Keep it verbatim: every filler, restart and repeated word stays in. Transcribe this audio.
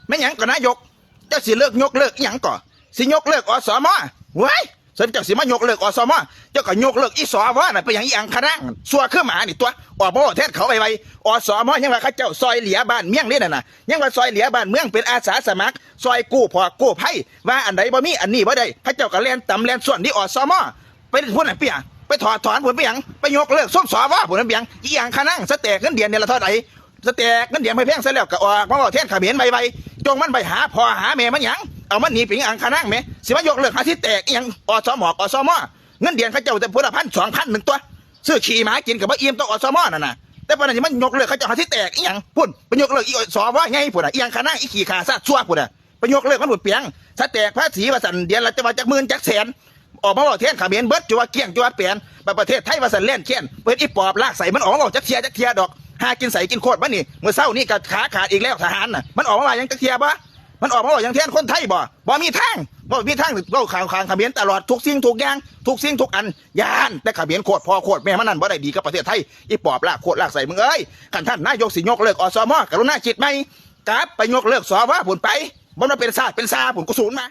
แม่นหยังก่อ นายก เจ้าสิเลิก ยกเลิกอีหยังก่อ สิยกเลิก อสม เว้ย ส่วนเจ้าสิมายกเลิก อสม เจ้าก็ยกเลิกอีสวน่ะ เป็นหยัง อีอังคณะ ซั่วคือหมานี่ตั๊ว ออกมาเว้าแทนเขาไวๆ อสม ยังว่าเขาเจ้าซ่อยเหลือบ้านเมืองเด้นั่นน่ะ ยังว่าซ่อยเหลือบ้านเมือง เป็นอาสาสมัคร ซ่อยกู้ผอกกู้ภัย ว่าอันใดบ่มี อันนี้บ่ได้ เขาเจ้าก็แล่นตำแล่นส้วนนี่ อสม ไปพูดน่ะเปียง ไปถอดถอนพูดเปียง ไปยกเลิกซุมสวพูดน่ะเปียง อีอังคณะ สแต็กเงินเดือนเดือนละเท่าใด สแต็กเงินเดือนแพงๆ ซะแล้วก็ออกมาเว้าแทนเขมรไวๆ จงมันไปหาพ่อหาแม่มันหยัง เอามันหนีไปอีอังคณะแหม สิมายกเลิกหาสิแตกอีหยัง อสม อสม เงินเดือนเขาเจ้าแต่พุนละพันสองพันหนึ่งตั๊ว ซื้อขี้หมากินก็บ่อิ่มตั๊ว อสม นั่นน่ะ แต่ปานนั้นสิมันยกเลิกเขาเจ้าหาสิแตกอีหยัง พุ้น ไปยกเลิกอีสวใหญ่พุ้นน่ะ อีอังคณะ อีขี้ข้าซาดซั่วพุ้นน่ะ ไปยกเลิกมันพุ้นเปียง สแต็กภาษีว่าซั่น เดือนละจะว่าจักหมื่นจักแสน ออกมาเว้าแทนเขมรเบิด จะว่าเกลี้ยง จะว่าแปน บัดประเทศไทยว่าซั่น แล่นแค้น บ่เห็นอีปอบลากไส้มันออกมาเว้าจักเทื่อ จักเทื่อดอก หากินไส้กินโคตรมันนี่ มื้อเช้านี่ก็ขาขาดอีกแล้ว ทหารน่ะ มันออกมาว่าหยังจักเทื่อบ่ มันออกมาเว้าหยังแทนคนไทยบ่ บ่มีทาง บ่มีทาง เว้าข้างๆ เขมรตลอด ทุกสิ่งทุกอย่าง ทุกสิ่งทุกอัน ย้านแต่เขมรโคตรพ่อโคตรแม่มันนั่น บ่ได้ดีกับประเทศไทย อีปอบลากโคตรลากไส้มึงเอ้ย คันท่านนายกสิยกเลิก อสม กรุณาคิดใหม่ กลับไปยกเลิก สว พุ้นไป บ่มาเป็นซาดเป็นซาพุ้น กูสูนมา